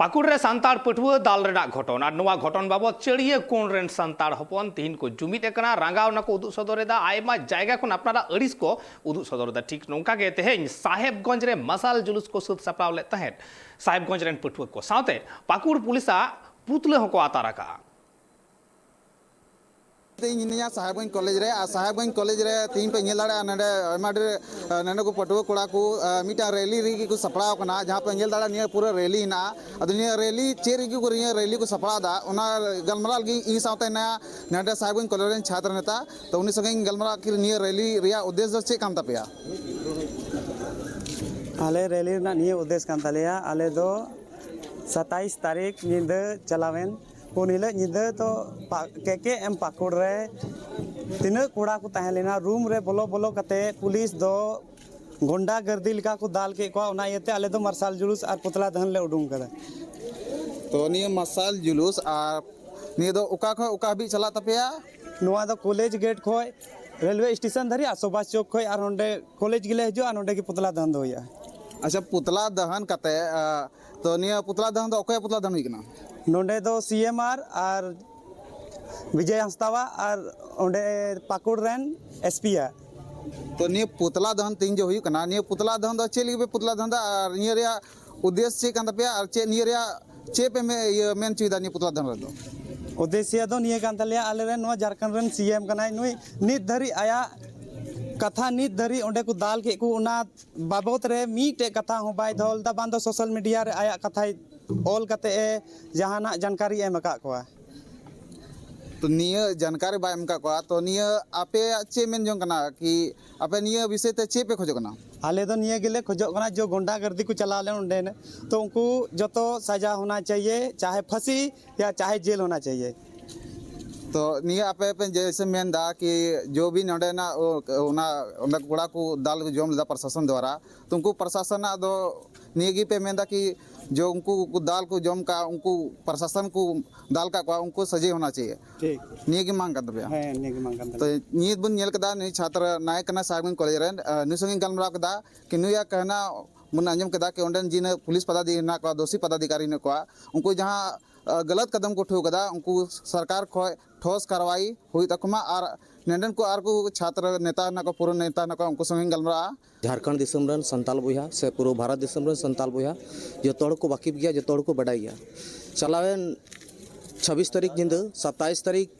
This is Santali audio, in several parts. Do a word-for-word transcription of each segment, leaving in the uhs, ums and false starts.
ᱯᱟᱹᱠᱩᱲ ᱨᱮ ᱥᱟᱱᱛᱟᱲ ᱯᱟᱹᱴᱷᱩᱣᱟᱹ ᱫᱟᱞ ᱨᱮᱱᱟᱜ ᱜᱷᱚᱴᱚᱱ᱾ ᱟᱨ ᱱᱚᱣᱟ ᱜᱷᱚᱴᱚᱱ ᱵᱟᱵᱚᱛ ᱪᱟᱹᱲᱭᱟᱹ ᱠᱳᱬ ᱨᱮᱱ ᱥᱟᱱᱛᱟᱲ ᱦᱚᱯᱚᱱ ᱛᱤᱦᱤᱧ ᱠᱚ ᱡᱩᱢᱤᱫ ᱟᱠᱟᱱᱟ, ᱨᱟᱸᱜᱟᱣᱱᱟ ᱠᱚ ᱩᱫᱩᱜ ᱥᱚᱫᱚᱨ ᱮᱫᱟ, ᱟᱭᱢᱟ ᱡᱟᱭᱜᱟ ᱠᱷᱚᱱ ᱟᱯᱱᱟᱨᱟᱜ ᱟᱹᱲᱤᱥ ᱠᱚ ᱩᱫᱩᱜ ᱥᱚᱫᱚᱨ ᱮᱫᱟ᱾ ᱴᱷᱤᱠ ᱱᱚᱝᱠᱟ ᱜᱮ ᱛᱮᱦᱮᱧ ᱥᱟᱦᱮᱵᱽᱜᱚᱸᱡᱽ ᱨᱮ ᱢᱟᱥᱟᱞ ᱡᱩᱞᱩᱥ ᱠᱚ ᱥᱟᱹᱛ ᱥᱟᱯᱲᱟᱣ ᱞᱮᱫ ᱛᱟᱦᱮᱸᱫ ᱥᱟᱦᱮᱵᱽᱜᱚᱸᱡᱽ ᱨᱮᱱ ᱯᱟᱹᱴᱷᱩᱣᱟᱹ ᱠᱚ, ᱥᱟᱶᱛᱮ ᱯᱟᱹᱠᱩᱲ ᱯᱩᱞᱤᱥᱟᱜ ᱯᱩᱛᱞᱟᱹ ᱦᱚᱸᱠᱚ ᱟᱛᱟᱨ ᱟᱠᱟᱫᱼᱟ᱾ ᱤᱧ ᱦᱤᱱᱟᱹᱧᱟ ᱥᱟᱦᱮᱵᱽᱜᱚᱸᱡᱽ ᱠᱚᱞᱮᱡᱽ ᱨᱮ, ᱟᱨ ᱥᱟᱦᱮᱵᱽᱜᱚᱸᱡᱽ ᱠᱚᱞᱮᱡᱽ ᱨᱮ ᱛᱮᱦᱮᱧ ᱯᱮ ᱧᱮᱞ ᱫᱟᱲᱮᱭᱟᱜᱼᱟ, ᱱᱚᱰᱮ ᱟᱭᱢᱟ ᱰᱷᱮᱨ, ᱟ, ᱱᱚᱰᱮ ᱠᱚ ᱯᱟᱹᱴᱷᱩᱣᱟᱹ ᱠᱚᱲᱟ ᱠᱚ, ᱟ, ᱢᱤᱫᱴᱟᱝ ᱨᱮᱞᱤ ᱨᱮᱜᱮ ᱠᱚ ᱥᱟᱯᱲᱟᱣ ᱟᱠᱟᱱᱟ, ᱡᱟᱦᱟᱸ ᱯᱮ ᱧᱮᱞ ᱫᱟᱲᱮᱭᱟᱜᱼᱟ ᱱᱤᱭᱟᱹ ᱯᱩᱨᱟᱹ ᱨᱮᱞᱤ ᱦᱮᱱᱟᱜᱼᱟ᱾ ᱟᱫᱚ ᱱᱤᱭᱟᱹ ᱨᱮᱞᱤ ᱪᱮᱫ ᱨᱮᱜᱮ ᱠᱚ ᱱᱤᱭᱟᱹ ᱨᱮᱞᱤ ᱠᱚ ᱥᱟᱯᱲᱟᱣ ᱮᱫᱟ, ᱚᱱᱟ ᱜᱟᱞᱢᱟᱨᱟᱣ ᱞᱟᱹᱜᱤᱫ ᱤᱧ ᱥᱟᱶᱛᱮ ᱦᱮᱱᱟᱭᱟ ᱱᱚᱰᱮ ᱥᱟᱦᱮᱵᱽᱜᱚᱸᱡᱽ ᱠᱚᱞᱮᱡᱽ ᱨᱮᱱ ᱪᱷᱟᱛᱨᱚ ᱱᱮᱛᱟ᱾ ᱛᱚ ᱩᱱᱤ ᱥᱚᱸᱜᱮ ᱤᱧ ᱜᱟᱞᱢᱟᱨᱟᱣ ᱠᱤ ᱱᱤᱭᱟᱹ ᱨᱮᱞᱤ ᱨᱮᱭᱟᱜ ᱩᱫᱽᱫᱮᱥ ᱫᱚ ᱪᱮᱫ ᱠᱟᱱ ᱛᱟᱯᱮᱭᱟ? ᱟᱞᱮ ᱨᱮᱞᱤ ᱨᱮᱱᱟᱜ ᱱᱤᱭᱟᱹ ᱩᱫᱽᱫᱮᱥ ᱠᱟᱱ ᱛᱟᱞᱮᱭᱟ, ᱟᱞᱮ ᱫᱚ ᱥᱟᱛᱟᱭᱤᱥ ᱛᱟᱹᱨᱤᱠᱷ ᱧᱤᱫᱟᱹ ᱪᱟᱞᱟᱣᱮᱱ ᱩᱱ ᱦᱤᱞᱳᱜ ᱧᱤᱫᱟᱹ ᱫᱚ ᱯᱟ-, ᱠᱮ ᱠᱮ ᱮᱢ ᱯᱟᱹᱠᱩᱲ ᱨᱮ ᱛᱤᱱᱟᱹᱜ ᱠᱚᱲᱟ ᱠᱚ ᱛᱟᱦᱮᱸ ᱞᱮᱱᱟ, ᱨᱩᱢ ᱨᱮ ᱵᱚᱞᱚ ᱵᱚᱞᱚ ᱠᱟᱛᱮ ᱯᱩᱞᱤᱥ ᱫᱚ ᱜᱚᱱᱰᱟ ᱜᱟᱹᱨᱫᱤ ᱞᱮᱠᱟ ᱠᱚ ᱫᱟᱞ ᱠᱮᱫ ᱠᱚᱣᱟ᱾ ᱚᱱᱟ ᱤᱭᱟᱹᱛᱮ ᱟᱞᱮ ᱫᱚ ᱢᱟᱨᱥᱟᱞ ᱡᱩᱞᱩᱥ ᱟᱨ ᱯᱩᱛᱞᱟ ᱫᱟᱦᱟᱱ ᱞᱮ ᱩᱰᱩᱝ ᱠᱟᱫᱟ᱾ ᱛᱚ, ᱱᱤᱭᱟᱹ ᱢᱟᱨᱥᱟᱞ ᱡᱩᱞᱩᱥ ᱟᱨ ᱱᱤᱭᱟᱹ ᱫᱚ ᱚᱠᱟ ᱠᱷᱚᱱ ᱚᱠᱟ ᱦᱟᱹᱵᱤᱡ ᱪᱟᱞᱟᱜ ᱛᱟᱯᱮᱭᱟ? ᱱᱚᱣᱟ ᱫᱚ ᱠᱚᱞᱮᱡᱽ ᱜᱮᱴ ᱠᱷᱚᱱ ᱨᱮᱞᱣᱮ ᱥᱴᱮᱥᱚᱱ ᱫᱷᱟᱹᱨᱤᱡ ᱟᱨ ᱥᱩᱵᱷᱟᱥ ᱪᱚᱠ ᱠᱷᱚᱱ ᱟᱨ ᱚᱸᱰᱮ ᱠᱚᱞᱮᱡᱽ ᱜᱮᱞᱮ ᱦᱤᱡᱩᱜᱼᱟ, ᱱᱚᱸᱰᱮ ᱜᱮ ᱯᱩᱛᱞᱟ ᱫᱟᱦᱟᱱ ᱫᱚ ᱦᱩᱭᱩᱜᱼᱟ᱾ ᱟᱪᱪᱷᱟ, ᱯᱩᱛᱞᱟ ᱫᱟᱦᱟᱱ ᱠᱟᱛᱮ, ᱟ, ᱛᱚ, ᱱᱤᱭᱟᱹ ᱯᱩᱛᱞᱟ ᱫᱟᱦᱟᱱ ᱫᱚ ᱚᱠᱚᱭᱟᱜ ᱯᱩᱛᱞᱟ ᱫᱟᱦᱟᱱ ᱦᱩᱭ ᱠᱟᱱᱟ? ᱱᱚᱸᱰᱮ ᱫᱚ ᱥᱤ ᱮᱢ ᱟᱨ, ᱟᱨ ᱵᱤᱡᱚᱭ ᱦᱟᱸᱥᱫᱟᱣᱟᱜ ᱟᱨ ᱚᱸᱰᱮ ᱯᱟᱹᱠᱩᱲ ᱨᱮᱱ ᱮᱥ ᱯᱤ ᱭᱟᱜ᱾ ᱛᱚ, ᱱᱤᱭᱟᱹ ᱯᱩᱛᱞᱟ ᱫᱟᱦᱟᱱ ᱛᱮᱦᱮᱧ ᱡᱮ ᱦᱩᱭᱩᱜ ᱠᱟᱱᱟ, ᱱᱤᱭᱟᱹ ᱯᱩᱛᱞᱟ ᱫᱟᱦᱟᱱ ᱫᱚ ᱪᱮᱫ ᱞᱟᱹᱜᱤᱫ ᱯᱮ ᱯᱩᱛᱞᱟ ᱫᱟᱦᱟᱱ ᱫᱟ ᱟᱨ ᱱᱤᱭᱟᱹ ᱨᱮᱭᱟᱜ ᱩᱫᱽᱫᱮᱥ ᱪᱮᱫ ᱠᱟᱱ ᱛᱟᱯᱮᱭᱟ ᱟᱨ ᱪᱮᱫ ᱱᱤᱭᱟᱹ ᱨᱮᱭᱟᱜ ᱪᱮᱫ ᱯᱮ ᱢᱮ-, ᱤᱭᱟᱹ ᱢᱮᱱ ᱦᱚᱪᱚᱭᱮᱫᱟ ᱱᱤᱭᱟᱹ ᱯᱩᱛᱞᱟ ᱫᱟᱦᱟᱱ ᱨᱮᱫᱚ? ᱩᱫᱽᱫᱮᱥᱭᱚ ᱫᱚ ᱱᱤᱭᱟᱹ ᱠᱟᱱ ᱛᱟᱞᱮᱭᱟ, ᱟᱞᱮ ᱨᱮᱱ ᱱᱚᱣᱟ ᱡᱷᱟᱲᱠᱷᱚᱸᱰ ᱨᱮᱱ ᱥᱤ ᱮᱢ ᱠᱟᱱᱟᱭ, ᱱᱩᱭ ᱱᱤᱛ ᱫᱷᱟᱹᱨᱤᱡ ᱟᱭᱟᱜ ᱠᱟᱛᱷᱟ, ᱱᱤᱛ ᱫᱷᱟᱹᱨᱤᱡ ᱚᱸᱰᱮ ᱠᱚ ᱫᱟᱞ ᱠᱮᱫ ᱠᱚ, ᱚᱱᱟ ᱵᱟᱵᱚᱛ ᱨᱮ ᱢᱤᱫᱴᱮᱡ ᱠᱟᱛᱷᱟ ᱦᱚᱸ ᱵᱟᱭ ᱫᱚᱦᱚ ᱞᱮᱫᱟ, ᱵᱟᱝ ᱫᱚ ᱥᱳᱥᱟᱞ ᱢᱤᱰᱤᱭᱟ ᱨᱮ ᱟᱭᱟᱜ ᱠᱟᱛᱷᱟᱭ ᱚᱞ ᱠᱟᱛᱮ ᱮ ᱡᱟᱦᱟᱱᱟᱜ ᱡᱟᱱᱠᱟᱨᱤ ᱮᱢ ᱟᱠᱟᱫ ᱠᱚᱣᱟ᱾ ᱛᱚ, ᱱᱤᱭᱟᱹ ᱡᱟᱱᱠᱟᱨᱤ ᱵᱟᱭ ᱮᱢ ᱟᱠᱟᱫ ᱠᱚᱣᱟ, ᱛᱚ, ᱱᱤᱭᱟᱹ ᱟᱯᱮᱭᱟᱜ ᱪᱮᱫ ᱢᱮᱱ ᱡᱚᱝ ᱠᱟᱱᱟ ᱠᱤ ᱟᱯᱮ ᱱᱤᱭᱟᱹ ᱵᱤᱥᱚᱭ ᱛᱮ ᱪᱮᱫ ᱯᱮ ᱠᱷᱚᱡᱚᱜ ᱠᱟᱱᱟ? ᱟᱞᱮ ᱫᱚ ᱱᱤᱭᱟᱹ ᱜᱮᱞᱮ ᱠᱷᱚᱡᱚᱜ ᱠᱟᱱᱟ, ᱡᱮ ᱜᱚᱱᱰᱟ ᱜᱟᱹᱨᱫᱤ ᱠᱚ ᱪᱟᱞᱟᱣ ᱞᱮᱱ ᱚᱸᱰᱮ, ᱛᱚ, ᱩᱱᱠᱩ ᱡᱚᱛᱚ ᱥᱟᱡᱟ ᱦᱳᱱᱟ ᱪᱟᱦᱤᱭᱮ, ᱪᱟᱦᱮ ᱯᱷᱟᱸᱥᱤ ᱭᱟ ᱪᱟᱦᱮ ᱡᱮᱞ ᱦᱳᱱᱟ ᱪᱟᱦᱤᱭᱮ᱾ ᱛᱚ, ᱱᱤᱭᱟᱹ ᱟᱯᱮ ᱯᱮ ᱡᱮᱭᱥᱮ ᱢᱮᱱ ᱫᱟ ᱠᱤ ᱡᱚ ᱵᱷᱤ ᱱᱚᱰᱮᱱᱟᱜ ᱚ-, ᱚᱱᱟ, ᱚᱸᱰᱮ ᱠᱚᱲᱟ ᱠᱚ ᱫᱟᱞ ᱠᱚ ᱡᱚᱢ ᱞᱮᱫᱟ ᱯᱨᱚᱥᱟᱥᱚᱱ ᱫᱣᱟᱨᱟ, ᱛᱚ, ᱩᱱᱠᱩ ᱯᱨᱚᱥᱟᱥᱚᱱᱟᱜ ᱫᱚ ᱱᱤᱭᱟᱹ ᱜᱮ ᱯᱮ ᱢᱮᱱ ᱫᱟ ᱠᱤ ᱡᱚ ᱩᱱᱠᱩ ᱠᱚ ᱫᱟᱞ ᱠᱚ ᱡᱚᱢ ᱠᱟᱜ, ᱩᱱᱠᱩ ᱯᱨᱚᱥᱟᱥᱚᱱ ᱠᱚ ᱫᱟᱞ ᱠᱟᱜ ᱠᱚᱣᱟ, ᱩᱱᱠᱩ ᱥᱟᱡᱮ ᱦᱳᱱᱟ ᱪᱟᱦᱤᱭᱮ? ᱴᱷᱤᱠ᱾ ᱱᱤᱭᱟᱹ ᱜᱮ ᱢᱟᱝ ᱠᱟᱱ ᱛᱟᱯᱮᱭᱟ? ᱦᱮᱸ, ᱱᱤᱭᱟᱹ ᱜᱮ ᱢᱟᱝ ᱠᱟᱱ ᱛᱟᱞᱮᱭᱟ᱾ ᱛᱚ, ᱱᱤᱛ ᱵᱚᱱ ᱧᱮᱞ ᱠᱮᱫᱟ, ᱱᱩᱭ ᱪᱷᱟᱛᱨᱚ ᱱᱟᱭᱮᱠ ᱠᱟᱱᱟ ᱥᱟᱦᱮᱵᱽᱜᱚᱸᱡᱽ ᱠᱚᱞᱮᱡᱽ ᱨᱮᱱ, ᱟᱨ ᱱᱩᱭ ᱥᱚᱸᱜᱮ ᱜᱟᱞᱢᱟᱨᱟᱣ ᱠᱮᱫᱟ ᱠᱤ ᱱᱩᱭᱟᱜ ᱠᱟᱦᱱᱟ ᱵᱚᱱ ᱟᱸᱡᱚᱢ ᱠᱮᱫᱟ ᱠᱤ ᱚᱸᱰᱮᱱ ᱡᱤᱱᱟᱹ ᱯᱩᱞᱤᱥ ᱯᱟᱫᱟᱫᱷᱤᱠᱟᱨᱤ ᱦᱮᱱᱟᱜ ᱠᱚᱣᱟ, ᱫᱳᱥᱤ ᱯᱟᱫᱟᱫᱷᱤᱠᱟᱨᱤ ᱦᱮᱱᱟᱜ ᱠᱚᱣᱟ, ᱩᱱᱠᱩ ᱡᱟᱦᱟᱸ ᱜᱟᱞᱟᱛ ᱠᱟᱫᱟᱢ ᱠᱚ ᱩᱴᱷᱟᱹᱣ ᱠᱟᱫᱟ, ᱩᱱᱠᱩ ᱥᱚᱨᱠᱟᱨ ᱠᱷᱚᱱ ᱴᱷᱳᱥ ᱠᱟᱨᱣᱟᱭ ᱦᱩᱭᱩᱜ ᱛᱟᱠᱚ ᱢᱟ᱾ ᱟᱨ ᱱᱚᱸᱰᱮᱱ ᱠᱚ ᱟᱨ ᱠᱚ ᱪᱷᱟᱛᱨᱚ ᱱᱮᱛᱟ ᱦᱮᱱᱟᱜ ᱠᱚᱣᱟ, ᱯᱩᱨᱟᱹ ᱱᱮᱛᱟ ᱦᱮᱱᱟᱜ ᱠᱚᱣᱟ, ᱩᱱᱠᱩ ᱥᱚᱸᱜᱮᱧ ᱜᱟᱞᱢᱟᱨᱟᱜᱼᱟ᱾ ᱡᱷᱟᱲᱠᱷᱚᱸᱰ ᱫᱤᱥᱚᱢ ᱨᱮᱱ ᱥᱟᱱᱛᱟᱞ ᱵᱚᱭᱦᱟ ᱥᱮ ᱯᱩᱨᱟᱹ ᱵᱷᱟᱨᱚᱛ ᱫᱤᱥᱚᱢ ᱨᱮᱱ ᱥᱟᱱᱛᱟᱞ ᱵᱚᱭᱦᱟ ᱡᱚᱛᱚ ᱦᱚᱲ ᱠᱚ ᱵᱟᱹᱠᱤᱵ ᱜᱮᱭᱟ, ᱡᱚᱛᱚ ᱦᱚᱲ ᱠᱚ ᱵᱟᱰᱟᱭ ᱜᱮᱭᱟ᱾ ᱪᱷᱟᱵᱵᱤᱥ ᱛᱟᱹᱨᱤᱠᱷ ᱧᱤᱫᱟᱹ, ᱥᱟᱛᱟᱭᱤᱥ ᱛᱟᱹᱨᱤᱠᱷ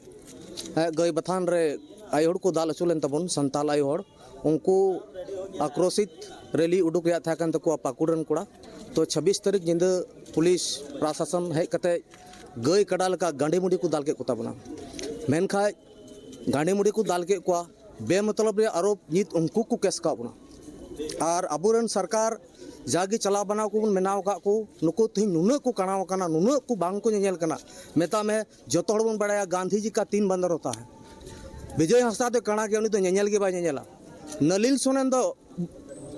ᱜᱟᱹᱭ ᱵᱟᱛᱷᱟᱱ ᱨᱮ ᱟᱭᱳ ᱦᱚᱲ ᱠᱚ ᱫᱟᱞ ᱦᱚᱪᱚ ᱞᱮᱱ ᱛᱟᱵᱚᱱ, ᱥᱟᱱᱛᱟᱞ ᱟᱭᱳ ᱦᱚᱲ, ᱩᱱᱠᱩ ᱟᱠᱨᱳᱥᱤᱛ ᱨᱮᱞᱤ ᱩᱰᱩᱠ ᱨᱮᱭᱟᱜ ᱛᱟᱦᱮᱸ ᱠᱟᱱ ᱛᱟᱠᱚᱣᱟ ᱯᱟᱹᱠᱩᱲ ᱨᱮᱱ ᱠᱚᱲᱟ᱾ ᱛᱚ ᱪᱷᱟᱵᱵᱤᱥ ᱛᱟᱹᱨᱤᱠᱷ ᱧᱤᱫᱟᱹ ᱯᱩᱞᱤᱥ ᱯᱨᱚᱥᱟᱥᱚᱱ ᱦᱮᱡ ᱠᱟᱛᱮ ᱜᱟᱹᱭ ᱠᱟᱰᱟ ᱞᱮᱠᱟ ᱜᱟᱸᱰᱤ ᱢᱩᱰᱤ ᱠᱚ ᱫᱟᱞ ᱠᱮᱫ ᱠᱚ ᱛᱟᱵᱚᱱᱟ᱾ ᱢᱮᱱᱠᱷᱟᱡ ᱜᱟᱸᱰᱤ ᱢᱩᱰᱤ ᱠᱚ ᱫᱟᱞ ᱠᱮᱫ ᱠᱚᱣᱟ, ᱵᱮᱢᱚᱛᱞᱚᱵ ᱨᱮᱭᱟᱜ ᱟᱨᱳᱯ ᱱᱤᱛ ᱩᱱᱠᱩ ᱠᱚ ᱠᱮᱥ ᱠᱟᱜ ᱵᱚᱱᱟ᱾ ᱟᱨ ᱟᱵᱚᱨᱮᱱ ᱥᱚᱨᱠᱟᱨ ᱡᱟᱜᱮ ᱪᱟᱞᱟᱣ ᱵᱟᱱᱟᱣ ᱠᱚᱵᱚᱱ ᱢᱮᱱᱟᱣ ᱟᱠᱟᱫ ᱠᱚ, ᱱᱩᱠᱩ ᱛᱮᱦᱮᱧ ᱱᱩᱱᱟᱹᱜ ᱠᱚ ᱠᱟᱬᱟᱣ ᱟᱠᱟᱱᱟ, ᱱᱩᱱᱟᱹᱜ ᱠᱚ ᱵᱟᱝ ᱠᱚ ᱧᱮᱧᱮᱞ ᱠᱟᱱᱟ᱾ ᱢᱮᱛᱟᱜ ᱢᱮ, ᱡᱚᱛᱚ ᱦᱚᱲ ᱵᱚᱱ ᱵᱟᱲᱟᱭᱟ ᱜᱟᱱᱫᱷᱤᱡᱤ ᱠᱟ ᱛᱤᱱ ᱵᱟᱱᱫᱟᱨ ᱦᱚᱛᱟ ᱦᱟᱭ᱾ ᱵᱤᱡᱚᱭ ᱦᱟᱸᱥᱫᱟ ᱫᱚ ᱠᱟᱬᱟ ᱜᱮᱭᱟ, ᱩᱱᱤ ᱫᱚ ᱧᱮᱧᱮᱞ ᱜᱮ ᱵᱟᱭ ᱧᱮᱧᱮᱞᱟ᱾ ᱱᱟᱞᱤᱞ ᱥᱚᱨᱮᱱ ᱫᱚ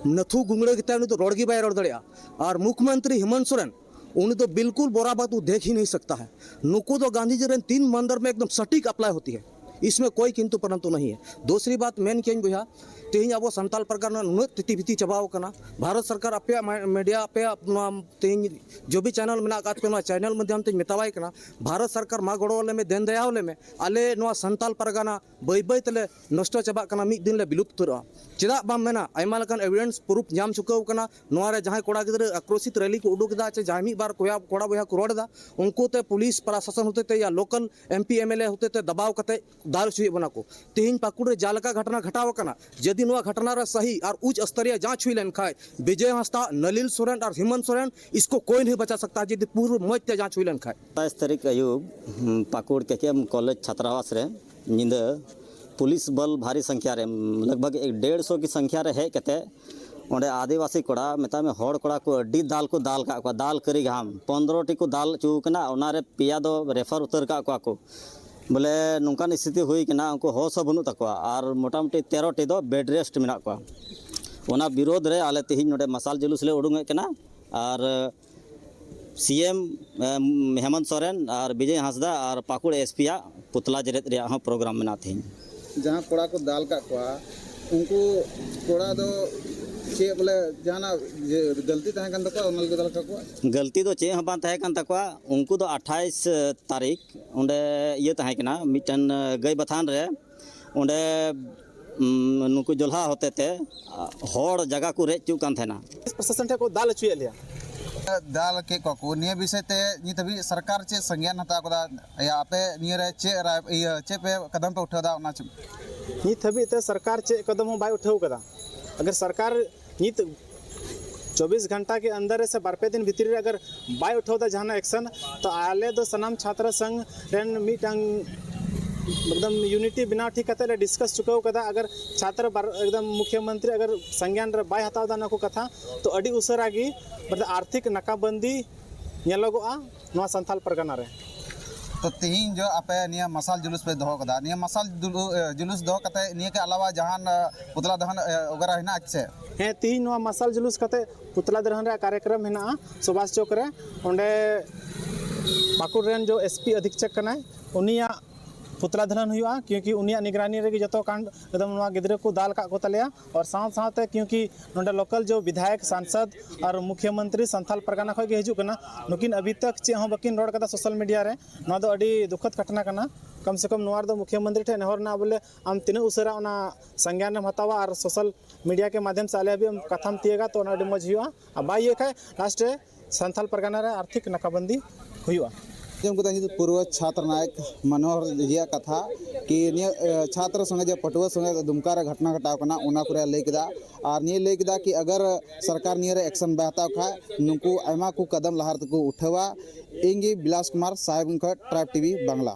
ᱱᱟᱹᱛᱷᱩ ᱜᱩᱝᱲᱟᱹ ᱜᱮᱛᱟᱭ, ᱩᱱᱤ ᱫᱚ ᱨᱚᱲ ᱜᱮ ᱵᱟᱭ ᱨᱚᱲ ᱫᱟᱲᱮᱭᱟᱜᱼᱟ᱾ ᱟᱨ ᱢᱩᱠᱷᱢᱚᱱᱛᱨᱤ ᱦᱮᱢᱚᱱᱛ ᱥᱚᱨᱮᱱ, ᱩᱱᱤ ᱫᱚ ᱵᱤᱞᱠᱩᱞ ᱵᱚᱨᱟ ᱵᱟᱛ ᱠᱚ ᱫᱮᱠᱷ ᱦᱤ ᱱᱟᱦᱤ ᱥᱟᱠᱛᱟ ᱦᱟᱭ᱾ ᱱᱩᱠᱩ ᱫᱚ ᱜᱟᱱᱫᱷᱤᱡᱤ ᱨᱮᱱ ᱛᱤᱱ ᱢᱟᱱᱫᱟᱨ ᱢᱮ ᱮᱠᱫᱚᱢ ᱥᱚᱴᱷᱤᱠ ᱟᱯᱞᱟᱭ ᱦᱚᱛᱤ ᱦᱟᱭ, ᱤᱥᱢᱮ ᱠᱳᱭ ᱠᱤᱱᱛᱩ ᱯᱚᱨᱚᱱᱛᱩ ᱱᱟᱦᱤ ᱦᱟᱭ᱾ ᱫᱩᱥᱨᱤ ᱵᱟᱛ ᱢᱮᱱ ᱠᱮᱧ ᱵᱚᱭᱦᱟ, ᱛᱮᱦᱮᱧ ᱟᱵᱚ ᱥᱟᱱᱛᱟᱞ ᱯᱟᱨᱜᱟᱱᱟ ᱱᱩᱱᱟᱹᱜ ᱛᱤᱛᱤ ᱵᱤᱛᱤ ᱪᱟᱵᱟᱣ ᱟᱠᱟᱱᱟ᱾ ᱵᱷᱟᱨᱚᱛ ᱥᱚᱨᱠᱟᱨ ᱟᱯᱮᱭᱟᱜ ᱢᱟ-, ᱢᱤᱰᱤᱭᱟ, ᱟᱯᱮᱭᱟᱜ ᱱᱚᱣᱟ ᱛᱮᱦᱮᱧ ᱡᱚᱵᱤ ᱪᱮᱱᱮᱞ ᱢᱮᱱᱟᱜ ᱟᱠᱟᱫ ᱯᱮ, ᱱᱚᱣᱟ ᱪᱮᱱᱮᱞ ᱢᱟᱫᱽᱫᱷᱚᱢ ᱛᱮᱧ ᱢᱮᱛᱟᱣᱟᱭ ᱠᱟᱱᱟ, ᱵᱷᱟᱨᱚᱛ ᱥᱚᱨᱠᱟᱨ ᱢᱟ ᱜᱚᱲᱚ ᱟᱞᱮ ᱢᱮ, ᱫᱮᱱ ᱫᱟᱭᱟ ᱟᱞᱮ ᱢᱮ, ᱟᱞᱮ ᱱᱚᱣᱟ ᱥᱟᱱᱛᱟᱞ ᱯᱟᱨᱜᱟᱱᱟ ᱵᱟᱹᱭ ᱵᱟᱹᱭ ᱛᱮᱞᱮ ᱱᱚᱥᱴᱚ ᱪᱟᱵᱟᱜ ᱠᱟᱱᱟ, ᱢᱤᱫ ᱫᱤᱱ ᱞᱮ ᱵᱤᱞᱩᱯᱛ ᱩᱛᱟᱹᱨᱚᱜᱼᱟ᱾ ᱪᱮᱫᱟᱜ ᱵᱟᱢ ᱢᱮᱱᱟ? ᱟᱭᱢᱟ ᱞᱮᱠᱟᱱ ᱮᱵᱷᱤᱰᱮᱱᱥ ᱯᱨᱩᱯᱷ ᱧᱟᱢ ᱪᱩᱠᱟᱹᱣ ᱠᱟᱱᱟ᱾ ᱱᱚᱣᱟ ᱨᱮ ᱡᱟᱦᱟᱸᱭ ᱠᱚᱲᱟ ᱜᱤᱫᱽᱨᱟᱹ ᱟᱠᱨᱳᱥᱤᱛ ᱨᱮᱞᱤ ᱠᱚ ᱩᱰᱩᱠ ᱮᱫᱟ, ᱪᱮ ᱡᱟᱦᱟᱸᱭ ᱢᱤᱫ ᱵᱟᱨ ᱠᱚᱭᱟ-, ᱠᱚᱲᱟ ᱵᱚᱭᱦᱟ ᱠᱚ ᱨᱚᱲ ᱮᱫᱟ, ᱩᱱᱠᱩ ᱛᱮ ᱯᱩᱞᱤᱥ ᱯᱨᱚᱥᱟᱥᱚᱱ ᱦᱚᱛᱮ ᱛᱮ ᱭᱟ local M P M L A ᱦᱚᱛᱮ ᱛᱮ ᱫᱟᱵᱟᱣ ᱠᱟᱛᱮ ᱫᱟᱞ ᱦᱚᱪᱚᱭᱮᱫ ᱵᱚᱱᱟ ᱠᱚ᱾ ᱛᱮᱦᱮᱧ ᱯᱟᱹᱠᱩᱲ ᱨᱮ ᱡᱟᱦᱟᱸ ᱞᱮᱠᱟ ᱜᱷᱚᱴᱚᱱᱟ ᱜᱷᱟᱴᱟᱣ ᱟᱠᱟᱱᱟ, ᱡᱩᱫᱤ ᱱᱚᱣᱟ ᱜᱷᱚᱴᱚᱱᱟ ᱨᱮ ᱥᱟᱦᱤ ᱟᱨ ᱩᱪ ᱥᱛᱚᱨᱤᱭᱟ ᱡᱟᱸᱪ ᱦᱩᱭ ᱞᱮᱱᱠᱷᱟᱱ, ᱵᱤᱡᱚᱭ ᱦᱟᱸᱥᱫᱟ, ᱱᱟᱞᱤᱞ ᱥᱚᱨᱮᱱ ᱟᱨ ᱦᱮᱢᱚᱱᱛ ᱥᱚᱨᱮᱱ, ᱤᱥᱠᱳ ᱠᱳᱭ ᱱᱟᱦᱤ ᱵᱟᱪᱟ ᱥᱟᱠᱛᱟ, ᱡᱩᱫᱤ ᱯᱩᱨᱟᱹ ᱢᱚᱡᱽ ᱛᱮ ᱡᱟᱸᱪ ᱦᱩᱭ ᱞᱮᱱᱠᱷᱟᱱ᱾ ᱥᱟᱛᱟᱭᱤᱥ ᱛᱟᱹᱨᱤᱠᱷ ᱟᱹᱭᱩᱵ, ᱦᱩᱸ, ᱯᱟᱹᱠᱩᱲ ᱠᱮ ᱠᱮ ᱮᱢ ᱠᱚᱞᱮᱡᱽ ᱪᱷᱟᱛᱨᱟᱵᱟᱥ ᱨᱮ ᱧᱤᱫᱟᱹ ᱯᱩᱞᱤᱥ ᱵᱚᱞ ᱵᱷᱟᱨᱤ ᱥᱚᱝᱠᱷᱭᱟ ᱨᱮ, ᱞᱟᱜᱽ ᱵᱷᱟᱜᱽ ᱮᱠ ᱰᱮᱲ ᱥᱚ ᱠᱤ ᱥᱚᱝᱠᱷᱭᱟ ᱨᱮ ᱦᱮᱡ ᱠᱟᱛᱮ ᱚᱸᱰᱮ ᱟᱹᱫᱤᱵᱟᱹᱥᱤ ᱠᱚᱲᱟ, ᱢᱮᱛᱟᱜ ᱢᱮ, ᱦᱚᱲ ᱠᱚᱲᱟ ᱠᱚ ᱟᱹᱰᱤ ᱫᱟᱞ ᱠᱚ ᱫᱟᱞ ᱠᱟᱜ ᱠᱚᱣᱟ, ᱫᱟᱞ ᱠᱟᱹᱨᱤ ᱜᱷᱟᱢ᱾ ᱯᱚᱱᱫᱽᱨᱚ ᱴᱤ ᱠᱚ ᱫᱟᱞ ᱦᱚᱪᱚ ᱠᱟᱱᱟ, ᱚᱱᱟ ᱨᱮ ᱯᱮᱭᱟ ᱫᱚ ᱨᱮᱯᱷᱟᱨ ᱩᱛᱟᱹᱨ ᱠᱟᱜ ᱠᱚᱣᱟ ᱠᱚ᱾ ᱵᱚᱞᱮ, ᱱᱚᱝᱠᱟᱱ ᱥᱛᱷᱤᱛᱤ ᱦᱩᱭ ᱠᱟᱱᱟ, ᱩᱱᱠᱩ ᱦᱚᱸᱥ ᱦᱚᱸ ᱵᱟᱹᱱᱩᱜ ᱛᱟᱠᱚᱣᱟ, ᱟᱨ ᱢᱚᱴᱟᱢᱩᱴᱤ ᱛᱮᱨᱚ ᱴᱤ ᱫᱚ ᱵᱮᱰ ᱨᱮᱥᱴ ᱢᱮᱱᱟᱜ ᱠᱚᱣᱟ᱾ ᱚᱱᱟ ᱵᱤᱨᱳᱫᱷ ᱨᱮ ᱟᱞᱮ ᱛᱮᱦᱮᱧ ᱱᱚᱰᱮ ᱢᱟᱥᱟᱞ ᱡᱩᱞᱩᱥ ᱞᱮ ᱩᱰᱩᱝᱮᱫ ᱠᱟᱱᱟ, ᱟᱨ ᱥᱤ ᱮᱢ, ᱮᱢ, ᱦᱮᱢᱚᱱᱛ ᱥᱚᱨᱮᱱ ᱟᱨ ᱵᱤᱡᱚᱭ ᱦᱟᱸᱥᱫᱟ ᱟᱨ ᱯᱟᱹᱠᱩᱲ ᱮᱥ ᱯᱤ ᱭᱟᱜ ᱯᱩᱛᱞᱟ ᱡᱮᱨᱮᱫ ᱨᱮᱭᱟᱜ ᱦᱚᱸ ᱯᱨᱳᱜᱨᱟᱢ ᱢᱮᱱᱟᱜᱼᱟ ᱛᱮᱦᱮᱧ᱾ ᱡᱟᱦᱟᱸ ᱠᱚᱲᱟ ᱠᱚ ᱫᱟᱞ ᱠᱟᱜ ᱠᱚᱣᱟ, ᱩᱱᱠᱩ ᱠᱚᱲᱟ ᱫᱚ ᱪᱮᱫ ᱵᱚᱞᱮ ᱡᱟᱦᱟᱱᱟᱜ ᱡᱮ ᱜᱟᱹᱞᱛᱤ ᱛᱟᱦᱮᱸ ᱠᱟᱱ ᱛᱟᱠᱚᱣᱟ, ᱚᱱᱟ ᱞᱟᱹᱜᱤᱫ ᱫᱟᱞ ᱠᱟᱠᱚᱣᱟ? ᱜᱟᱹᱞᱛᱤ ᱫᱚ ᱪᱮᱫ ᱦᱚᱸ ᱵᱟᱝ ᱛᱟᱦᱮᱸ ᱠᱟᱱ ᱛᱟᱠᱚᱣᱟ᱾ ᱩᱱᱠᱩ ᱫᱚ ᱟᱴᱷᱟᱭᱤᱥ ᱛᱟᱹᱨᱤᱠᱷ ᱚᱸᱰᱮ ᱤᱭᱟᱹ ᱛᱟᱦᱮᱸ ᱠᱟᱱᱟ, ᱢᱤᱫᱴᱮᱱ ᱜᱟᱹᱭ ᱵᱟᱛᱷᱟᱱ ᱨᱮ ᱚᱸᱰᱮ, ᱩᱢ, ᱱᱩᱠᱩ ᱡᱚᱞᱦᱟ ᱦᱚᱛᱮ ᱛᱮ ᱦᱚᱲ ᱡᱟᱭᱜᱟ ᱠᱚ ᱨᱮᱡ ᱦᱚᱪᱚᱜ ᱠᱟᱱ ᱛᱟᱦᱮᱱᱟ᱾ ᱯᱨᱚᱥᱟᱥᱚᱱ ᱴᱷᱮᱱ ᱠᱚ ᱫᱟᱞ ᱦᱚᱪᱚᱭᱮᱫ ᱞᱮᱭᱟ᱾ ᱫᱟᱞ ᱠᱮᱫ ᱠᱚᱣᱟ ᱠᱚ᱾ ᱱᱤᱭᱟᱹ ᱵᱤᱥᱚᱭ ᱛᱮ ᱱᱤᱛ ᱦᱟᱹᱵᱤᱡ ᱥᱚᱨᱠᱟᱨ ᱪᱮᱫ ᱥᱚᱝᱜᱮᱭᱟᱱ ᱦᱟᱛᱟᱣ ᱠᱟᱫᱟ? ᱭᱟ, ᱟᱯᱮ ᱱᱤᱭᱟᱹ ᱨᱮ ᱪᱮᱫ ᱨᱟᱭ, ᱤᱭᱟᱹ, ᱪᱮᱫ ᱯᱮ ᱠᱚᱫᱚᱢ ᱯᱮ ᱩᱴᱷᱟᱹᱣ ᱮᱫᱟ, ᱚᱱᱟ ᱪᱮᱫ? ᱱᱤᱛ ᱦᱟᱹᱵᱤᱡ ᱛᱮ ᱥᱚᱨᱠᱟᱨ ᱪᱮᱫ ᱠᱚᱫᱚᱢ ᱦᱚᱸ ᱵᱟᱭ ᱩᱴᱷᱟᱹᱣ ᱠᱟᱫᱟ᱾ ᱟᱜᱟᱨ ᱥᱚᱨᱠᱟᱨ ᱱᱤᱛ ᱪᱚᱵᱵᱤᱥ ᱜᱷᱚᱱᱴᱟ ᱠᱮ ᱟᱱᱫᱟᱨ ᱨᱮ ᱥᱮ ᱵᱟᱨ ᱯᱮ ᱫᱤᱱ ᱵᱷᱤᱛᱨᱤ ᱨᱮ ᱟᱜᱟᱨ ᱵᱟᱭ ᱩᱴᱷᱟᱹᱣ ᱮᱫᱟ ᱡᱟᱦᱟᱱᱟᱜ ᱮᱠᱥᱮᱱ, ᱛᱚ ᱟᱞᱮ ᱫᱚ ᱥᱟᱱᱟᱢ ᱪᱷᱟᱛᱨᱚ ᱥᱚᱝᱜᱷ ᱨᱮᱱ ᱢᱤᱫᱴᱟᱝ ᱮᱠᱫᱚᱢ ᱭᱩᱱᱤᱴᱤ ᱵᱮᱱᱟᱣ ᱴᱷᱤᱠ ᱠᱟᱛᱮ ᱞᱮ ᱰᱤᱥᱠᱟᱥ ᱪᱩᱠᱟᱹᱣ ᱠᱟᱫᱟ᱾ ᱟᱜᱟᱨ ᱪᱷᱟᱛᱨᱚ ᱵᱟᱨ-, ᱮᱠᱫᱚᱢ ᱢᱩᱠᱷᱭᱚᱢᱚᱱᱛᱨᱤ ᱟᱜᱟᱨ ᱥᱚᱝᱜᱮᱭᱟᱱ ᱨᱮ ᱵᱟᱭ ᱦᱟᱛᱟᱣ ᱮᱫᱟ ᱚᱱᱟ ᱠᱚ ᱠᱟᱛᱷᱟ, ᱛᱚ ᱟᱹᱰᱤ ᱩᱥᱟᱹᱨᱟ ᱜᱮ ᱢᱚᱛᱞᱚᱵ ᱟᱨᱛᱷᱤᱠ ᱱᱟᱠᱟᱵᱚᱱᱫᱤ ᱧᱮᱞᱚᱜᱚᱜᱼᱟ ᱱᱚᱣᱟ ᱥᱟᱱᱛᱟᱞ ᱯᱟᱨᱜᱟᱱᱟ ᱨᱮ᱾ ᱛᱚ ᱛᱮᱦᱮᱧ ᱡᱚ ᱟᱯᱮ ᱱᱤᱭᱟᱹ ᱢᱟᱥᱟᱞ ᱡᱩᱞᱩᱥ ᱯᱮ ᱫᱚᱦᱚ ᱠᱟᱫᱟ, ᱱᱤᱭᱟᱹ ᱢᱟᱥᱟᱞ ᱡᱩᱞᱩ-, ᱮ, ᱡᱩᱞᱩᱥ ᱫᱚᱦᱚ ᱠᱟᱛᱮ ᱱᱤᱭᱟᱹ ᱠᱮ ᱟᱞᱟᱣᱟ ᱡᱟᱦᱟᱱ, ᱮ, ᱯᱩᱛᱞᱟ ᱫᱚᱦᱚᱱ, ᱮ, ᱚᱜᱟᱨᱟ ᱦᱮᱱᱟᱜᱼᱟ ᱪᱮ? ᱦᱮᱸ, ᱛᱮᱦᱮᱧ ᱱᱚᱣᱟ ᱢᱟᱥᱟᱞ ᱡᱩᱞᱩᱥ ᱠᱟᱛᱮ ᱯᱩᱛᱞᱟ ᱫᱚᱦᱚᱱ ᱨᱮᱭᱟᱜ ᱠᱟᱨᱭᱚᱠᱨᱚᱢ ᱦᱮᱱᱟᱜᱼᱟ ᱥᱩᱵᱷᱟᱥ ᱪᱚᱠ ᱨᱮ᱾ ᱚᱸᱰᱮ ᱯᱟᱹᱠᱩᱲ ᱨᱮᱱ ᱡᱚ ᱮᱥ ᱯᱤ ᱚᱫᱷᱤᱠᱪᱷᱚᱠ ᱠᱟᱱᱟᱭ, ᱩᱱᱤᱭᱟᱜ ᱯᱩᱛᱞᱟ ᱫᱚᱦᱚᱱ ᱦᱩᱭᱩᱜᱼᱟ, ᱠᱤᱭᱩᱸᱠᱤ ᱩᱱᱤᱭᱟᱜ ᱱᱤᱜᱨᱟᱱᱤ ᱨᱮᱜᱮ ᱡᱚᱛᱚ ᱠᱟᱱᱰ ᱮᱠᱫᱚᱢ ᱱᱚᱣᱟ ᱜᱤᱫᱽᱨᱟᱹ ᱠᱚ ᱫᱟᱞ ᱟᱠᱟᱫ ᱠᱚ ᱛᱟᱞᱮᱭᱟ᱾ ᱟᱨ ᱥᱟᱶ ᱥᱟᱶᱛᱮ ᱠᱤᱭᱩᱸᱠᱤ ᱱᱚᱰᱮ ᱞᱳᱠᱟᱞ ᱡᱚ ᱵᱤᱫᱷᱟᱭᱚᱠ, ᱥᱟᱝᱥᱚᱫ ᱟᱨ ᱢᱩᱠᱷᱭᱚᱢᱚᱱᱛᱨᱤ ᱥᱟᱱᱛᱟᱞ ᱯᱟᱨᱜᱟᱱᱟ ᱠᱷᱚᱱ ᱜᱮ ᱦᱤᱡᱩᱜ ᱠᱟᱱᱟ, ᱱᱩᱠᱤᱱ ᱟᱵᱷᱤ ᱛᱚᱠ ᱪᱮᱫ ᱦᱚᱸ ᱵᱟᱹᱠᱤᱱ ᱨᱚᱲ ᱠᱟᱫᱟ ᱥᱳᱥᱟᱞ ᱢᱤᱰᱤᱭᱟ ᱨᱮ᱾ ᱱᱚᱣᱟ ᱫᱚ ᱟᱹᱰᱤ ᱫᱩᱠᱷᱚᱫ ᱜᱷᱚᱴᱱᱟ ᱠᱟᱱᱟ᱾ ᱠᱚᱢ ᱥᱮ ᱠᱚᱢ ᱱᱚᱣᱟ ᱨᱮᱫᱚ ᱢᱩᱠᱷᱭᱚᱢᱚᱱᱛᱨᱤ ᱴᱷᱮᱱ ᱱᱮᱦᱚᱨ ᱨᱮᱱᱟᱜ ᱵᱚᱞᱮ ᱟᱢ ᱛᱤᱱᱟᱹᱜ ᱩᱥᱟᱹᱨᱟ ᱚᱱᱟ ᱥᱚᱝᱜᱮᱭᱟᱱ ᱮᱢ ᱦᱟᱛᱟᱣᱟ ᱟᱨ ᱥᱳᱥᱟᱞ ᱢᱤᱰᱤᱭᱟ ᱠᱮ ᱢᱟᱫᱷᱭᱚᱢ ᱥᱮ ᱟᱞᱮ ᱦᱟᱹᱵᱤᱡ ᱮᱢ ᱠᱟᱛᱷᱟᱢ ᱛᱤᱭᱟᱹᱜᱟ, ᱛᱚ ᱚᱱᱟ ᱟᱹᱰᱤ ᱢᱚᱡᱽ ᱦᱩᱭᱩᱜᱼᱟ᱾ ᱟᱨ ᱵᱟᱭ ᱤᱭᱟᱹ ᱠᱷᱟᱡ ᱞᱟᱥᱴ ᱨᱮ ᱥᱟᱱᱛᱟᱞ ᱯᱟᱨᱜᱟᱱᱟ ᱨᱮ ᱟᱨᱛᱷᱤᱠ ᱱᱟᱠᱟᱵᱚᱱᱫᱤ ᱦᱩᱭᱩᱜᱼᱟ᱾ ᱟᱸᱡᱚᱢ ᱠᱮᱫᱟ ᱱᱤᱛ ᱯᱩᱨᱵᱚ ᱪᱷᱟᱛᱨᱚ ᱱᱟᱭᱚᱠ ᱢᱟᱱᱳᱦᱚᱨ ᱡᱤᱭᱟᱜ ᱠᱟᱛᱷᱟ ᱠᱤ ᱱᱤᱭᱟᱹ, ᱮ, ᱪᱷᱟᱛᱨᱚ ᱥᱚᱸᱜᱮ ᱡᱮ ᱯᱟᱹᱴᱷᱩᱣᱟᱹ ᱥᱚᱸᱜᱮ ᱫᱩᱢᱠᱟ ᱨᱮ ᱜᱷᱚᱴᱱᱟ ᱜᱷᱚᱴᱟᱣ ᱠᱟᱱᱟ, ᱚᱱᱟ ᱠᱚᱨᱮ ᱞᱟᱹᱭ ᱠᱮᱫᱟ᱾ ᱟᱨ ᱱᱤᱭᱟᱹ ᱞᱟᱹᱭ ᱠᱮᱫᱟ ᱠᱤ ᱟᱜᱟᱨ ᱥᱚᱨᱠᱟᱨ ᱱᱤᱭᱟᱹ ᱨᱮ ᱮᱠᱥᱚᱱ ᱵᱟᱭ ᱦᱟᱛᱟᱣ ᱠᱷᱟᱡ ᱱᱩᱠᱩ ᱟᱭᱢᱟ ᱠᱚ ᱠᱟᱫᱟᱢ ᱞᱟᱦᱟ ᱨᱮᱠᱚ ᱩᱴᱷᱟᱹᱣᱟ᱾ ᱤᱧ ᱜᱮ ᱵᱤᱞᱟᱥ ᱠᱩᱢᱟᱨ ᱥᱟᱦᱮᱵᱽᱜᱚᱸᱡᱽ ᱠᱷᱚᱱ, ᱴᱨᱟᱭᱤᱵᱽ ᱴᱤᱵᱷᱤ ᱵᱟᱝᱞᱟ᱾